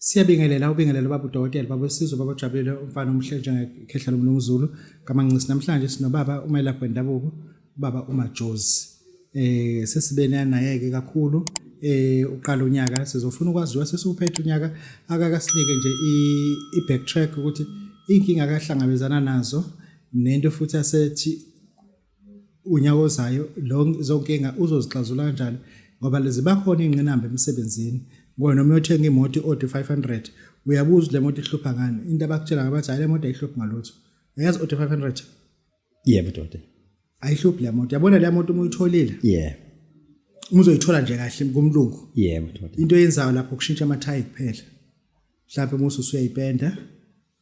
Siyabingelela, ubingelela ubaba udokotela, baba wesizwe, baba ojabulile, umfana omuhle njengekhehla lomlungu kaManqisi. Namhlanje sinobaba umelaphi wendabuko, ubaba uMajozi. Sesibe naye ke kakhulu uqala unyaka, sizofuna ukwazi njengoba sesiwuphethe unyaka, akakasinike nje i-backtrack ukuthi inkinga akahlangabezana nazo nento futhi asethi unyaka ozayo lo zonkinga uzozixazula kanjani, ngoba lezi bakhona ingqinamba emsebenzini. Ngoba noma uyothenga imoto i-Audi 500, uyabuza le moto ihlupha ngani, into abakutshela ngabathi hayi, le moto ayihluphi ngalutho. Uyazi Audi 500? Yebo, dokotela. Ayihluphi le moto. Yabona le moto uma uyitholile, uma uzoyithola nje kahle kumlungu, Yebo, dokotela. into oyenzayo lapho kushintsha amathayi kuphela. Mhlawumbe uma usuyayipenda,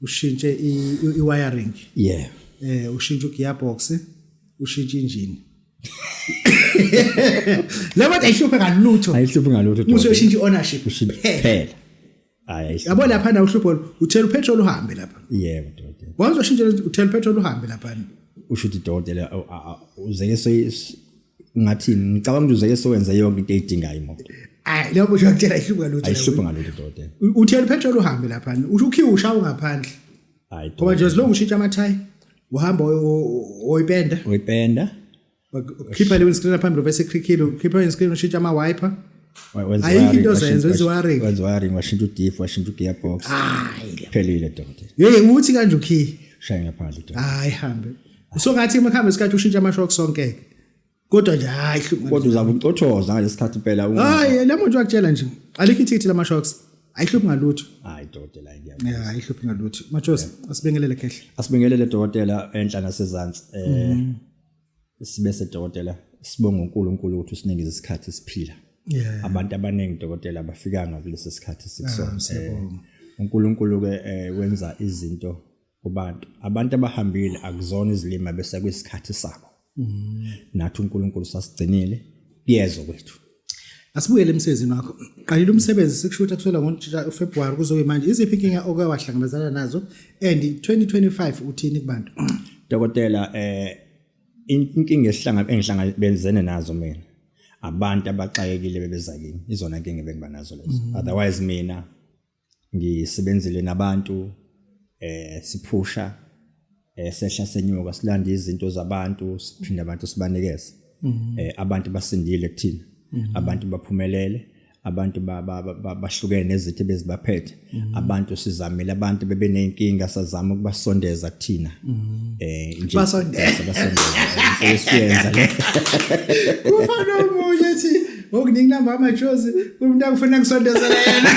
ushintshe i-wiring, ushintshe ugearbox, ushintshe injini. Le moto ayihluphe ngalutho. Ayihluphi ngalutho. Uma usuyoshintsha i-ownership Ushintshe kuphela. Kuphela. Hayi, ayihluphi. Yabo, lapha na uhlupho, uthela upetrol uhambe lapha. Yebo, dokotela. Once ushintsha, uthela upetrol uhambe lapha. Usho ukuthi, dokotela, uzeke so ngathini, ngicabanga ukuthi uzeke sowenze yonke into eyidingayo imoto. Hayi, leyo moto yakutshela ayihluphi ngalutho. Ayihluphi ngalutho, dokotela. Uthela upetrol uhambe lapha, usho ukhiwe ushaya ngaphandle. Hayi. Ngoba nje zilongu ushintsha amathayi, uhamba oyipenda, Uyipenda. Khipha le windscreen phambili bese creakile, ukhipha windscreen, ushintsha ama wiper. Wenza Ayikho into wiring, ozenza, wenza wiring. Wenza wiring, washintsha udiff, washintsha ugearbox. Hayi. Phelile, dokotela. Hey, uthi kanje ukhiye. Shaya ngaphandle, dokotela. Hayi, hambe. Usungathi uma isikhathi ushintsha ama shocks sonke. Kodwa nje hayi, hluphi. Kodwa uzabe ucothoza ngalesikhathi impela. Hayi, le moto yakutshela nje. Alikho ithikithi lama shocks. Ayihluphi ngalutho. Hayi, dokotela, ngiyabona. Yeah, ayihluphi ngalutho. Majozi, asibingelele, khehle. Asibingelele, dokotela, enhla nasezansi. Sibe sedokotela, sibonga uNkulunkulu ukuthi usinikeze isikhathi siphila. Abantu abaningi, dokotela, abafikanga kulesi sikhathi sikusona. Ah, siyabonga. uNkulunkulu ke wenza izinto kubantu. Abantu abahambile akuzona izilima, bese kuyisikhathi sabo. Nathi uNkulunkulu sasigcinile kuyezwa kwethu. Asibuyele emsebenzini wakho. Qalile umsebenzi, sekusho ukuthi kusukela ngo-February kuzobe manje. Iziphi inkinga oke wahlangabezana nazo and 2025 uthini kubantu? Dokotela, inkinga engihlangabezene nazo mina, abantu abaxakekile bebeza kimi, izona nkinga ebengiba nazo lezo. Otherwise mina ngisebenzile nabantu, siphusha, sehla senyuka, silanda izinto zabantu, siphinde abantu sibanikeze. Abantu basindile kuthina, abantu baphumelele, abantu bahlukene nezitho ebezibaphethe. Abantu sizamile, abantu bebeneyinkinga, sazama ukubasondeza kuthina nje. Basondeza. Basondeza, esiyenza le. Kufana omunye ethi ngokunika inamba amajozi, umuntu akufuna kusondezela yena.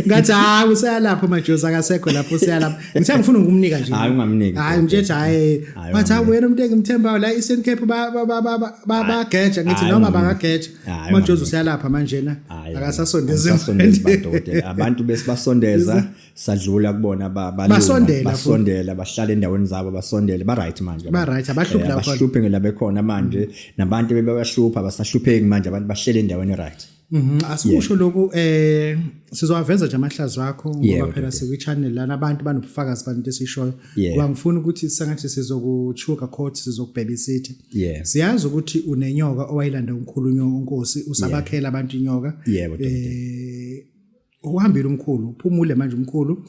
Ngathi hayi, useyalapho amajozi, akasekho lapho, useyalapho. Ngithe ngifuna ukumnika nje. Hayi, ungamniki. Hayi, ngitshe hayi. Hayi, Wathi hayi ungamniki. wena, umuntu engimthembayo la Eastern Cape bageja, ngithi Hayi, noma ungamniki. bangageja. Hayi, Amajozi ungamniki. useyalapha manje na. Hayi, Akasasondezi. akasasondezi badokotela. Abantu besibasondeza, sadlula kubona, balunga, Basondela futhi. Basondela, bahlala endaweni zabo, basondele, ba right manje. Ba right, abahluphi la khona. Abahluphi ngela bekhona manje, nabantu bebahlupha abasahlupheki manje, abantu bahlele endaweni right. Asikusho lokhu, sizowaveza nje amahlazo akho ngoba Yebo, phela dokotela. sikwi channel lana, abantu banobufakazi bantu esishoyo. Ngoba ngifuna ukuthi sengathi sizokuchuka court, sizokubheba isithi. Siyazi ukuthi unenyoka owayilanda umkhulu unkosi, usabakhela abantu inyoka. Yebo, dokotela. Uhambile umkhulu, uphumule manje umkhulu.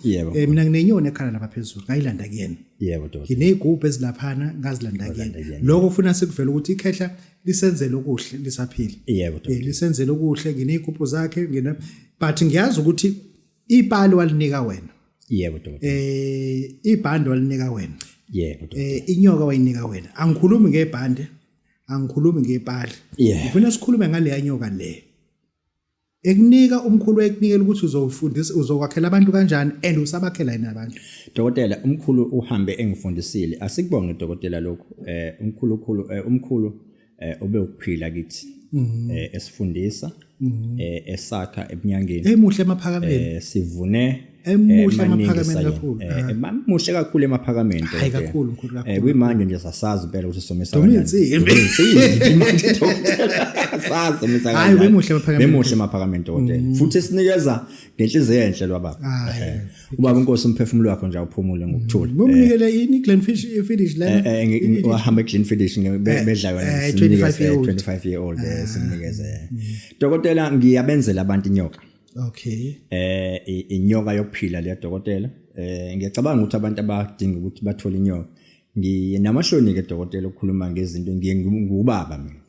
Mina nginenyoni ekhala lapha phezulu, ngayilanda kuyena. Yebo, dokotela. Nginey'gubhu ezilaphana, ngazilanda kuyena. Kuyena. Lokho ufuna sikuvele ukuthi ikhehla lisenzele okuhle lisaphila. Yebo, dokotela. Lisenzele okuhle, nginey'gubhu zakhe, ngine, but ngiyazi ukuthi ipali walinika wena. Yebo, dokotela. Ibhande walinika wena. Yebo, dokotela. Inyoka wayinika wena. Angikhulumi ngebhande, angikhulumi ngepali. Ngifuna sikhulume ngaleya nyoka le ekunika umkhulu, ekunikela ukuthi uzofundisa, uzokwakhela abantu kanjani, and usabakhela yini abantu? Dokotela, umkhulu uhambe engifundisile. Asikubonge, dokotela, lokhu. Umkhulu khulu, umkhulu ube ukuphila kithi. Esifundisa, esakha ebunyangeni. Emuhle emaphakameni. Sivune Emuhle maningi emaphakameni sayena. kakhulu. Muhle kakhulu emaphakameni, Hayi, dokotela. kakhulu, mkhulu, kakhulu. Kuyimanje nje sasazi impela ukuthi somisa Duma kanjani. insimbi. Duma insimbi manje, dokotela. Sazi somisa Hayi, kanjani. bemuhle emaphakameni. Bemuhle emaphakameni, dokotela. Futhi sinikeza ngenhliziyo enhle lwababa. Hayi. Ubaba inkosi, umphefumulo wakho nje awuphumule ngokuthula. Bumnikele yini Glenfish finish lena? Wahamba eGlenfiddich bedla yona, 25 year old. 25 year old, simnikeze. Dokotela, ngiyabenzela abantu inyoka. Okay. Inyoka yokuphila le, dokotela. Ngiyacabanga ukuthi abantu abadinga ukuthi bathole inyoka. Nginamahloni ke, dokotela, ukukhuluma ngezinto, ngiye ngubaba mina.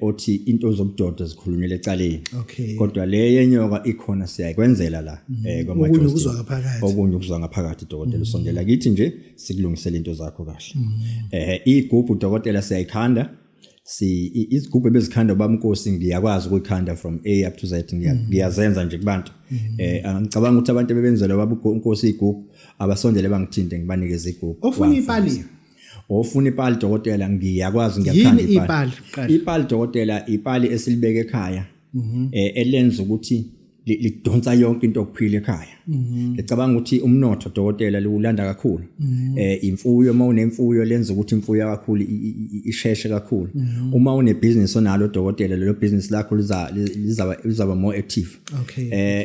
Othi into zobudoda zikhulunyelwa ecaleni. Kodwa le yenyoka ikhona, siyayikwenzela la Okunye kwama ukuzwa ngaphakathi. Okunye ukuzwa ngaphakathi, dokotela, usondela kithi nje sikulungisele into zakho kahle. Igubhu, dokotela, siyayikhanda. Izigubhu ebezikhanda ubamnkosi ngiyakwazi ukuyikhanda from A up to Z, ngiyazenza nje kubantu. Ngicabanga ukuthi abantu ebebenzela ubaba uNkosi igubhu abasondele bangithinte, ngibanikeze igubhu. Ofuna ipali? Ofuna ipali, dokotela, ngiyakwazi, ngiyakhanda. Yini ipali kuqala? Ipali, dokotela, ipali esilibeka ekhaya elenza ukuthi lidonsa yonke into okuphila ekhaya. Ngicabanga ukuthi umnotho, dokotela, liwulanda kakhulu. Imfuyo, uma unemfuyo, lenza ukuthi imfuyo kakhulu isheshe kakhulu. Uma unebusiness onalo, dokotela, lelo business lakho lizaba more active.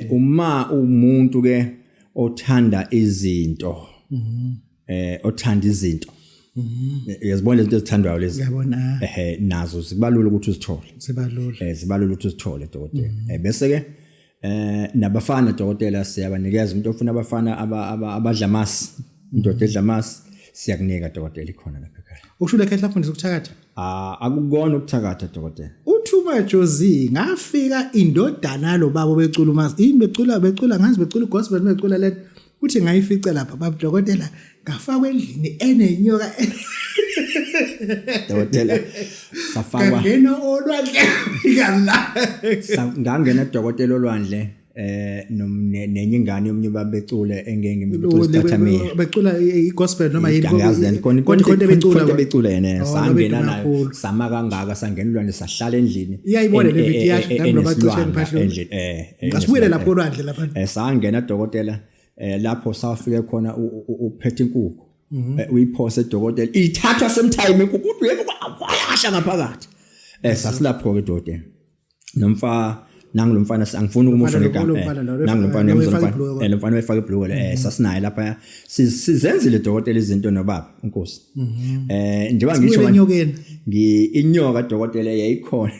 Uma umuntu ke othanda izinto, othanda izinto, uyazibona izinto ezithandwayo lezi. Ngiyabona. Ehe, nazo zikubalula ukuthi uzithole. Sibalula. Zibalula ukuthi uzithole, dokotela. Bese ke nabafana, dokotela, siyabanikeza. Umuntu ofuna abafana abadla amasi, indoda edla amasi, siyakunika, dokotela, ikhona lapha ekhaya. Usho le khehla lafundisa ukuthakatha? Ah, akukona ukuthakatha, dokotela. Uthi uMajozi ngafika indodana lo baba becula umas yini, becula ngazi, becula gospel, becula le, uthi ngayifica lapha, baba dokotela, ngafakwa endlini enenyoka. Dokotela, safakwa. Ngangena olwandle, fika la. Ngangena, dokotela, olwandle nenye ingane yomnye babecule engenge ngibecula isicathamiya. Becula i-gospel noma yini? Angiyazi lento khona. Kodwa khona becula. Khona becula yena. Oh, sangena babeduma nayo kakhulu. Sama kangaka, sangena ulwandle, sahlala endlini. Iyayibona le video, iyasho, nami noma cishe enesilwanda ngiphahlwe. Endlini Asibuyele lapho olwandle lapha. Sangena, dokotela, lapho safike khona uphethe inkukhu. Uyiphose, dokotela, ithathwa same time inkukhu, uthi yebo, wayasha ngaphakathi. Sasilapho ke, dokotela, nomfa nangilomfana, angifuni ukumusho Lo ngegama. mfana lo, Nangilomfana, lo uyamzwa wefaka lomfana. ibhuluko. Lo mfana wefaka ibhuluko le. Sasinaye lapha, sizenzile, dokotela, izinto nobaba inkosi. Njengoba ngisho Sibuyele enyokeni. Ngi inyoka, dokotela, yayikhona.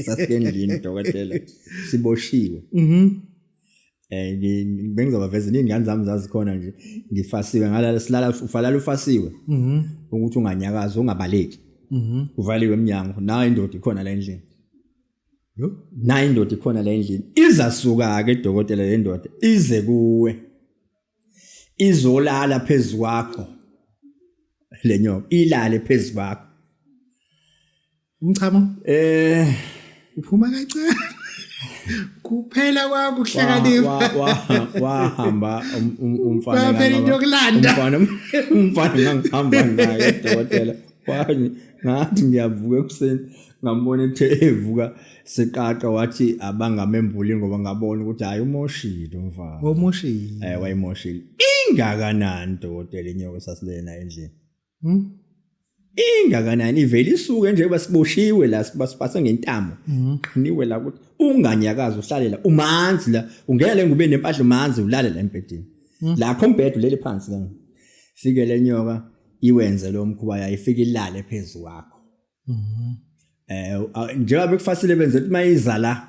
Sasendlini, dokotela, siboshiwe. Bengizobavezela iy'ngane zami zazikhona nje, ngifasiwe ngalala, silala, ufalala ufasiwe ukuthi unganyakazi, ungabaleki, uvaliwe emnyango. Nayo indoda ikhona la endlini. Yo. Nayo indoda ikhona la endlini. Izasuka-ke, dokotela, le ndoda ize kuwe, izolala phezu kwakho. Le nyoka ilale phezu kwakho. Umchamo uphuma kancane kuphela kwakho ukuhlakanipha. Wahamba umfana. Kwaphela into yokulanda. Umfana ngangihamba naye, dokotela, ngathi ngiyavuka ekuseni, ngambona ethe evuka siqaqa, wathi abangamembuli ngoba ngabona ukuthi hayi, umoshile umfana. Omoshile. Wayimoshile. Ingakanani, dokotela, inyoka sasilena endlini? Ingakanani? Ivele isuke nje, basiboshiwe la, basipase ngentamo, qiniwe la ukuthi unganyakazi, uhlale la, umanzi la, ungena le ngube nempahla, umanzi, ulale la embhedeni lakho, umbhedo leli phansi kanje. Fike le nyoka iwenze lo mkhuba yayo, ifike ilale phezu kwakho. Njengoba bekufasile, benze ukuthi mayiza la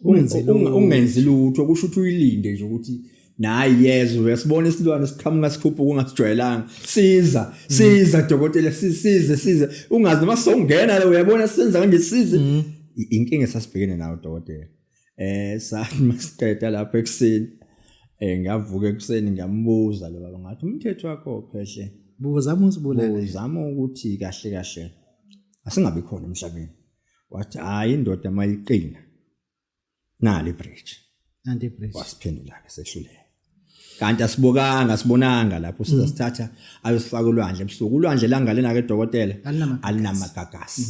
Ungenzi lutho. Ungenzi lutho, kusho ukuthi uyilinde nje ukuthi nayi yezwe, uyasibona isilwane siqhamuka sikhuphuka, ungasijwayelanga, siza, siza, dokotela, size, size, ungazi noma songena la, uyabona senza kanje, size. Inkinga esasibhekene nayo, dokotela, sathi masiqeda lapho ekuseni, ngavuka ekuseni, ngiyambuza lo baba, ngathi umthetho wakho phehle Buzama usibulala. Uzama ukuthi kahle kahle asingabi khona emhlabeni. Wathi hayi, indoda mayiqina, nali bridge. Nanti bridge. Wasiphendula ke, sehluleka. Kanti asibokanga, asibonanga lapho siza sithatha ayosifaka ulwandle ebusuku. Ulwandle langalena ke, dokotela, Alinamagagasi. Alinamagagasi.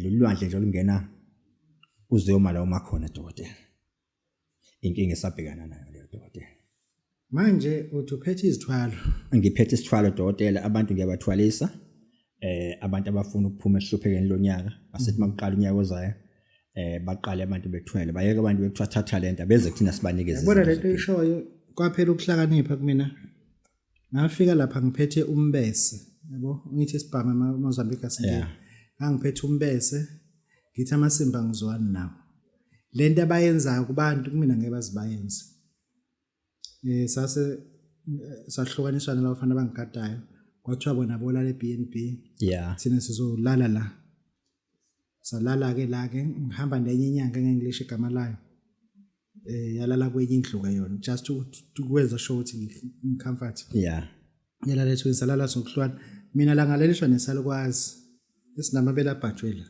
Lolu lwandle nje olungena uzuyoma la uma khona, dokotela. Inkinga esabhekana nayo leyo, dokotela. Manje uthi uphethe izithwalo. Ngiphethe isithwalo, dokotela. Abantu ngiyabathwalisa, abantu abafuna ukuphuma ehluphekeni lonyaka, basithi makuqala unyaka ozayo baqale abantu bethwele, bayeke abantu bekuthiwa thatha lento, beze kuthina sibanikeze Yabona izinto lento zokuphila. ishoyo, kwaphela ukuhlakanipha kumina. Ngafika lapha ngiphethe umbese, yabo, ngithi isibhamu eMozambique asingeni. Ngangiphethe umbese, ngithi amasimba ngizwani nawo. Lento abayenzayo kubantu kumina ngeke bazibayenze. Sase sahlukaniswa nalabafana abangigadayo, kwathiwa bona bolala e-B&B, thina sizolala la. Salala ke la ke, ngihamba nenye inyanga engengilisho igama layo, yalala kwenye indlu ke yona, just to kwenza sure ukuthi ngicomfort. Yalala ethweni, salala sokuhlwana. Mina la ngaleliswa nesalukwazi esinamabele abhajwe la,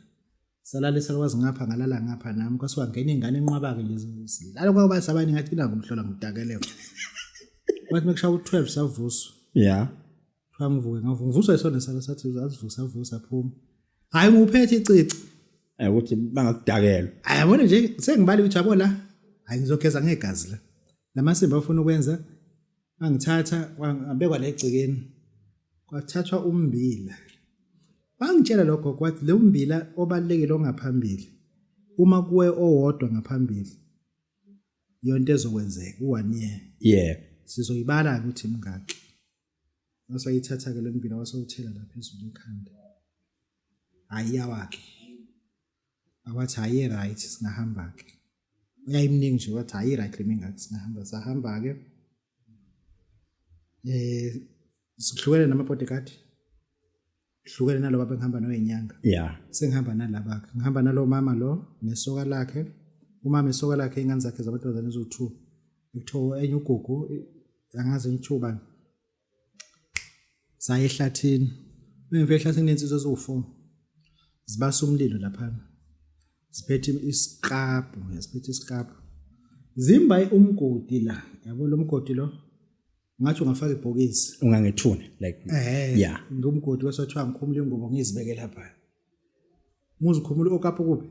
salala isalukwazi ngapha, ngalala ngapha nami. Kwasuka ngena ingane enqwaba-ke nje, silala kwaba sabani, ngathi inako umhlola ngidakeleyo. Kwathi mekushaya u-12 savuswa. Kuthiwa ngivuke, ngavuka, ngivuswa yisona salo, sathi azivusa, avuka, saphuma. Hhayi, ngiwuphethe icici. Ukuthi bangakudakelwa. Hayi, yabona nje sengibali ukuthi yabo la, hayi ngizogeza ngegazi la. Lamasimba afuna ukwenza, bangithatha ngabekwa la egcekeni, kwathathwa umbila. Bangitshela lo gogo, wathi lo mbila obalulekile ongaphambili, uma kuwe owodwa ngaphambili, yonke ezokwenzeka u-1 year. Sizoyibala ukuthi mingaki. Wasayithatha ke lo mbila, wasewuthela la phezulu ekhanda. Hayi, iyawakhe. Awathi hayi right, singahamba ke. Uyayimningi nje, wathi hayi right le mingaki, singahamba. Sahamba ke. Sihlukene nama bodyguard. Hlukene naloba bengihamba noyinyanga. Sengihamba nalaba ke. Ngihamba nalo mama lo nesoka lakhe. Umama isoka lakhe, ingane zakhe zamantombazane eziwu2. Ekuthiwa enye uGugu, angazi ngithuba. Saya ehlathini. Bengifike ehlathini nensizwa eziwu4. Zibasa umlilo laphana. Ziphethe isiklabhu, ziphethe isiklabhu. Zimba umgodi la. Yabo lo mgodi lo. Ngathi ungafaka ibhokisi. Ungangethuna like. Ngumgodi kwasathiwa ngikhumule ingubo ngizibeke lapha. Muzi ukhumula okapu kuphi?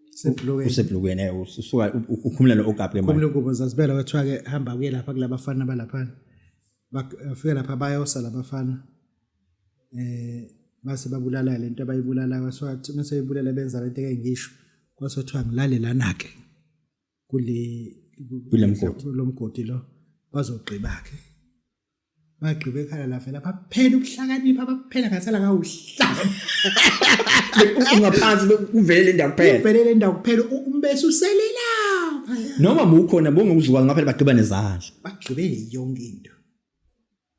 Seblokweni. Useblokweni, usuka ukhumula lo okapu ke manje. Khumula ingubo zazibela, kwathiwa ke hamba kuye lapha kulabafana balaphana. Bafika lapha bayosa labafana. Base babulala lento abayibulala, kwathiwa mase ibulala benza lento eke ngisho. Kwathiwa ngilale lana ke. Kule Kulemgodi. Lomgodi lo bazogqiba ke. Bagqiba ekhala la vela baphela ukuhlakanipha, baphela ngasala ngawuhlaba. Ungaphansi kuvele indawo kuphela. Kuvelele indawo kuphela, umbese usele lapha. Noma mukhona bonguzukwazi ngaphela bagqiba nezandla. Bagqibe yonke into.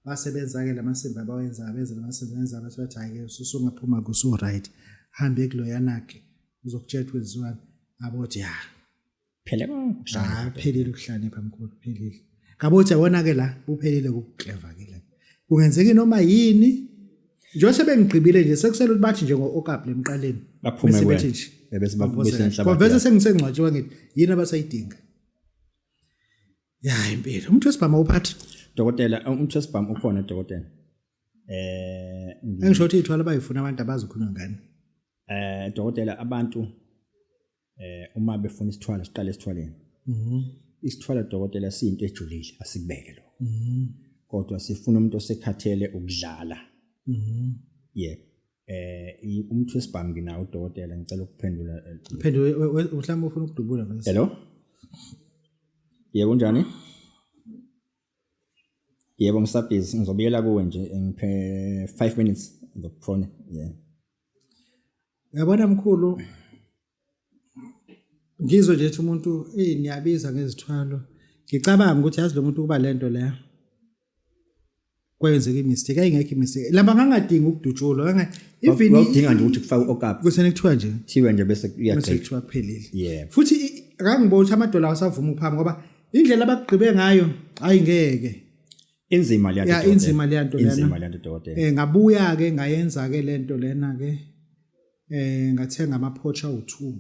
Basebenza ke lamasimba abawenza, benza lamasimba benza, bathi bathi hayi ke usungaphuma kusu right. Hambe kuloyana ke uzokutshela kwenziwani. Abothi ya. Phele konke. Hayi, phelile ukuhlakanipha mkhulu, phelile. Ngabothi yabona ke la kuphelile ukuclever ke la. Kungenzeka noma yini. Njengoba sebengigqibile nje, sekusele ukuthi bathi nje ngo-okapu lemqaleni. Baphume Bese kuwena. bethi nje. Bese Baphose bese kahle. inhlabathi. Kwavese sengisengcwatshiwe ngithi yini abasayidinga. Ya impilo. Umuntu wesibhamu awuphathi. Dokotela, umuntu wesibhamu ukhona dokotela. Engisho ukuthi ithwala bayifuna abantu abazi ukukhuluma ngani. Dokotela, abantu uma befuna isithwalo siqale esithwaleni. Isithwalo dokotela siyinto ejulile, asikubeke lokho. Kodwa sifuna umuntu osekhathele ukudlala. Yebo. Umuntu wesibhamu nginawo dokotela, ngicela ukuphendula. Phendula, mhlawumbe ufuna ukudubula manje. Hello? Yebo, unjani? Yebo, ngisabhizi, ngizobuyela kuwe nje ngiphe 5 minutes ngizokufona. Yeah. Uyabona mkhulu, ngizwe nje ukuthi umuntu niyabiza ngezithwalo. Ngicabanga ukuthi yazi lo muntu kuba lento leya. Kwenzeka imistake, ayingekho imistake. Lamba ngangadingi ukudutshulwa, kanga even wawudinga nje ukuthi kufakwe okapu. Kusene kuthiwa nje. Thiwe nje bese kuyagqitshwa. Kuthiwa kuphelile. Yeah. Futhi akangiboni ukuthi amadola awasavuma ukuphama ngoba indlela abagqibe ngayo hayi ngeke. Inzima le nto. Inzima le nto lena. Inzima le nto dokotela. Ngabuya ke ngayenza ke lento lena ke. Ngathenga ama Porsche awu2.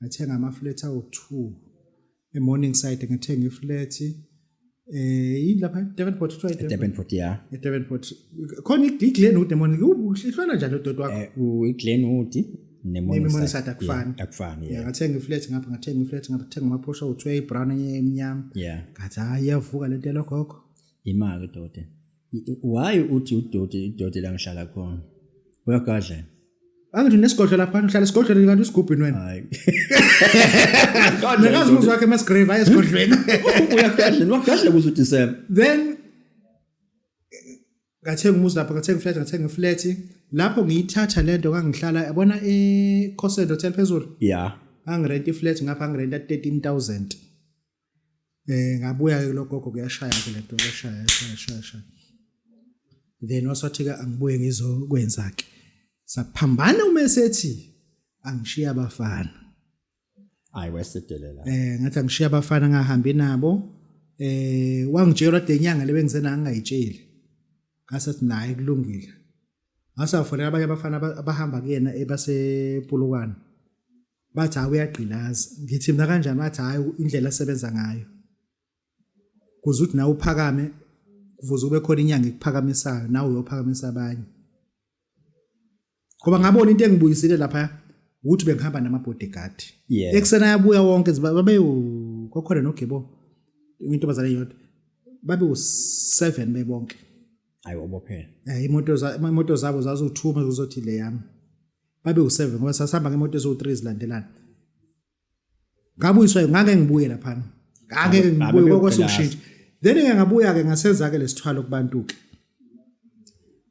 Ngathenga ama flat awu2. eMorningside ngathenga iflat. Yini lapha Devonport kuthiwa Devonport, yeah. eDevonport. Khona iGlenwood neMorning. Ihlwana njani udoti wakho? IGlenwood neMorningside akufani. Akufani, yeah. Ngathenga iflat ngapha, ngathenga iflat ngapha, ngathenga ama Porsche awu2 eyibrown enye emnyama. Ngathi hayi iyavuka lento yalogogo. Imali doti. Why uthi udoti idoti la ngihlala khona? Uyagadla. Angithi unesigodlo lapha, uhlala esigodlweni kanti usigubhini wena. Hayi. Nekazi umuzi wakhe eMasgrave aye esigodlweni. Uyagadla, wagadla kuze uDecember. Then ngathenga umuzi lapha, ngathenga iflat, ngathenga iflat. Lapho ngiyithatha lento ngangihlala yabona eCosend Hotel phezulu. Yeah. Ngangirenta iflat ngapha, ngirenta 13000. Ngabuya ke logogo, kuyashaya ke lento, kuyashaya shaya shaya shaya. Then wasathi ke angibuye ngizokwenza ke. Saphambana uma esethi angishiya abafana. Hayi, wayesedelela. Ngathi angishiya abafana ngahambi nabo. Wangitshela kade inyanga le bengizena ngingayitsheli. Ngasathi naye kulungile. Ngasafonela abanye abafana abahamba kuyena ebasepulukwane. Bathi hayi, uyagqilaza. Ngithi mina kanjani? Bathi hayi, indlela asebenza ngayo. Kuze uthi nawe uphakame, kufuze ube khona inyanga ekuphakamisayo, nawe uyophakamisa abanye. Ngoba ngabona into engibuyisile lapha ukuthi bengihamba nama bodyguard. Ekuseni ayabuya wonke, babe kwakhona nogebo intombazane eyodwa. Babe u7 bebonke. Hayi, wabophela. Imoto zabo zaziwu2 kuzothi le yami. Babe u7 ngoba sasihamba ngemoto eziwu3 zilandelana. Ngabuyiswa, ngake ngibuye lapha. Ngake ngibuye kwakushintsha. Then ke ngabuya ke ngasenza ke lesithwalo kubantu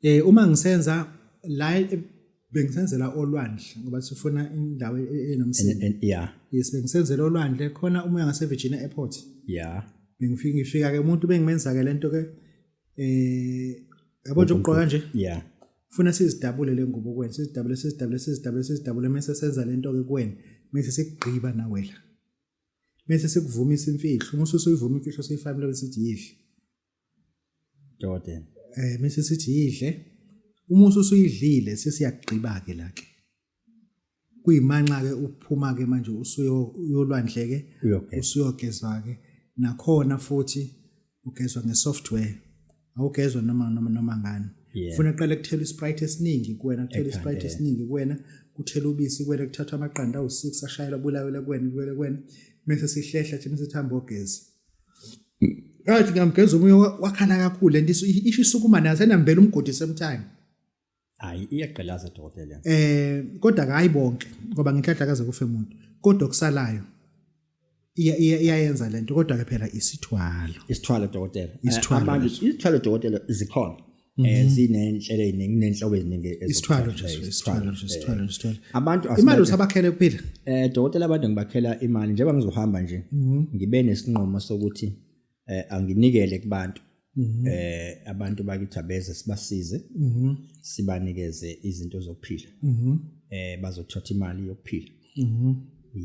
ke. Uma ngisenza la bengisenzela olwandle ngoba sifuna indawo enomsindo. Yes, bengisenzela olwandle khona uma ngase Virginia Airport. Bengifika ngifika ke umuntu bengimenza ke lento ke, yabo nje ukugqoka nje. Funa sizidabule le ngubo kuwena, sizidabule, sizidabule, sizidabule, sizidabule, mase senza lento ke kuwena, mase sikugqiba nawela. Mase sikuvumisa imfihlo, uma usuyivuma imfihlo seyifamily bese sithi yidle. Dokotela. Mase sithi yidle. Uma usuyidlile sesiyagqiba ke la ke. Kuyimanxa ke uphuma ke manje usuyolwandle ke, usuyogezwa ke. Nakhona futhi ugezwa ngesoftware. Awugezwa noma ngani. Ufuna uqale kuthela isprite esiningi kuwena, kuthela isprite esiningi kuwena, kuthela ubisi kuwena, kuthathwa amaqanda awu6 ashayelwa bulawele kuwena, kubele kuwena. Mase sihlehla thina sithi hamba ogeza. Ngathi ngamgeza omunye wakhala kakhulu lento isho isukuma nayo senambela umgodi same time. Hayi, iyagqilaza dokotela. Kodwa hayi bonke ngoba ngenhlanhla kaze kufe umuntu. Kodwa okusalayo iyayenza lento, kodwa ke phela isithwalo. Isithwalo dokotela. Isithwalo Abantu isithwalo dokotela zikhona. Zinenhlelo eziningi, nenhlobo eziningi. Isithwalo nje, isithwalo nje, isithwalo nje, isithwalo. Abantu imali usabakhele kuphila. Dokotela, abantu ngibakhela imali njengoba ngizohamba nje. Ngibe nesinqumo sokuthi anginikele kubantu. Abantu bakithi abeze sibasize. Sibanikeze izinto zokuphila. Bazothatha imali yokuphila.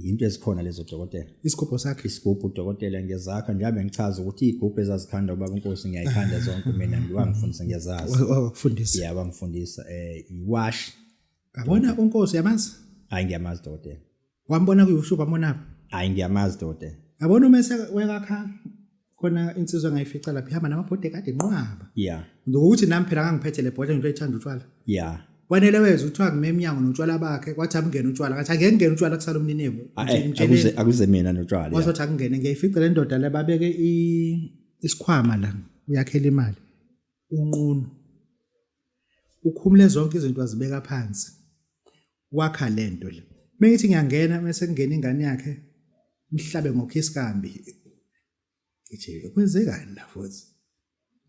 Into ezikhona lezo dokotela. Isigubhu sakhe. Isigubhu dokotela ngiyazakha, njengoba ngichaza ukuthi igubhu ezazikhanda ubaba inkosi ngiyayikhanda zonke mina, ngiwangifundisa ngiyazazi. Wakufundisa. Yeah, wangifundisa iwash. Yabona uNkosi, yamazi? Hayi, ngiyamazi dokotela. Wambona ku YouTube, wambona? Hayi, ngiyamazi dokotela. Yabona uma wekakha khona insizwa engayifica lapha ihamba namabhode kade inqwaba. Ngokuthi nami phela ngangiphethe le bhodle ngento ethanda utshwala. Kwanele wezwa uthiwa ngime eminyango notshwala bakhe, kwathi abungena utshwala, ngathi angeke ngene utshwala kusala umninibo. Akuze mina notshwala. Wathi akungene, ngiyayifica le ndoda le babeke isikhwama la, uyakhela imali. Unqunu. Ukhumule zonke izinto azibeka phansi. Wakha lento le. Mengithi ngiyangena mase kungena ingane yakhe mhlabe ngokhisi kambi. Ngithi kwenzekani la futhi?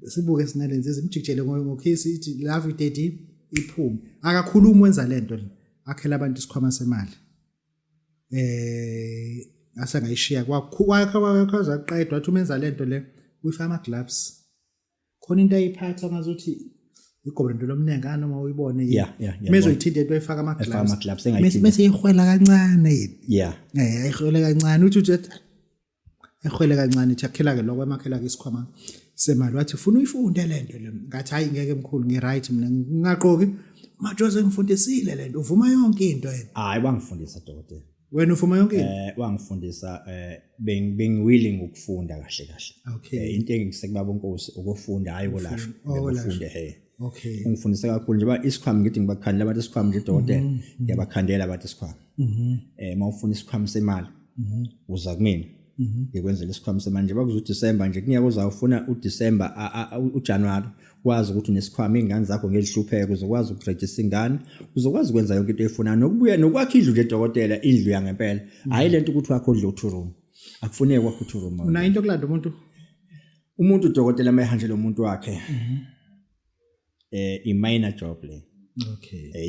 Sibuke sinalenzi izimjikijele ngokhisi ithi love you daddy iphume. Akakhulumi, wenza lento le. Akhela abantu isikhwama semali. Ngase ngayishiya kwakha kwakha qedwa, wathi umenza lento le uyifaka ama gloves. Khona into ayiphatha ngazuthi igobolondo lomnenga noma uyibone yini. Yeah. Mezoyithinta into ayifaka ama Efaka gloves. ama-gloves, engayithinta. Mase ihwela kancane yini. Ayihwele kancane, uthi ehwele kancane, ithi akhela ke lokho, emakhela ke isikhwama semali. Wathi ufuna uyifunde lento le. Ngathi hayi, ngeke mkhulu, ngi right mina, ngingaqoki. Majoze ngifundisile lento, uvuma yonke into yena. Hayi, wangifundisa dokotela. Wena uvuma yonke into? Wangifundisa, beng willing ukufunda kahle kahle. Into engisekubaba uNkosi ukufunda, hayi ukulashwa. Ngifunda he. Ungifundisa kakhulu njengoba isikhwama ngithi ngibakhandela abantu isikhwama nje dokotela. Ngiyabakhandela abantu isikhwama. Mawufuna isikhwama semali uza kumina. Ngikwenzela isikhwama semali njengoba kuza uDecember nje, kunyaka uzawufuna uDecember, uJanuary wazi ukuthi unesikhwama, ingane zakho ngezihlupheko, uzokwazi ukugrejisa ingane, uzokwazi ukwenza yonke into oyifunayo, nokubuya nokwakha indlu nje dokotela, indlu yangempela. Hayi lento ukuthi wakho udle u2 room. Akufuneki wakho u2 room. Unayo into yokulanda umuntu? Umuntu dokotela mayehanjelwa umuntu wakhe. I minor job le.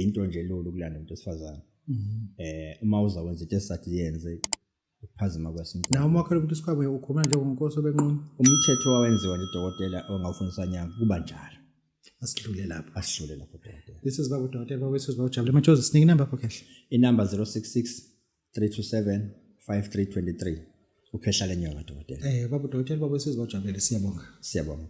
Into nje lula ukulanda umuntu wesifazane. Uma uzakwenza into esathi yenze ukuphazima kweso. Nawe uma wakhelwa umuntu isikhwama ukhuluma njengonkosi obenqunu. Umthetho wawenziwa nje dokotela ongawufundisa nyanga kuba njalo. Asidlule lapho. Asidlule lapho dokotela. This is baba dokotela, baba wethu, bawujabule. Majozi, sinike inamba yakho khehle. Inamba 066 327 5323. Ukhehla lenyoka dokotela. Baba dokotela, baba wethu, bawujabulele, siyabonga. Siyabonga.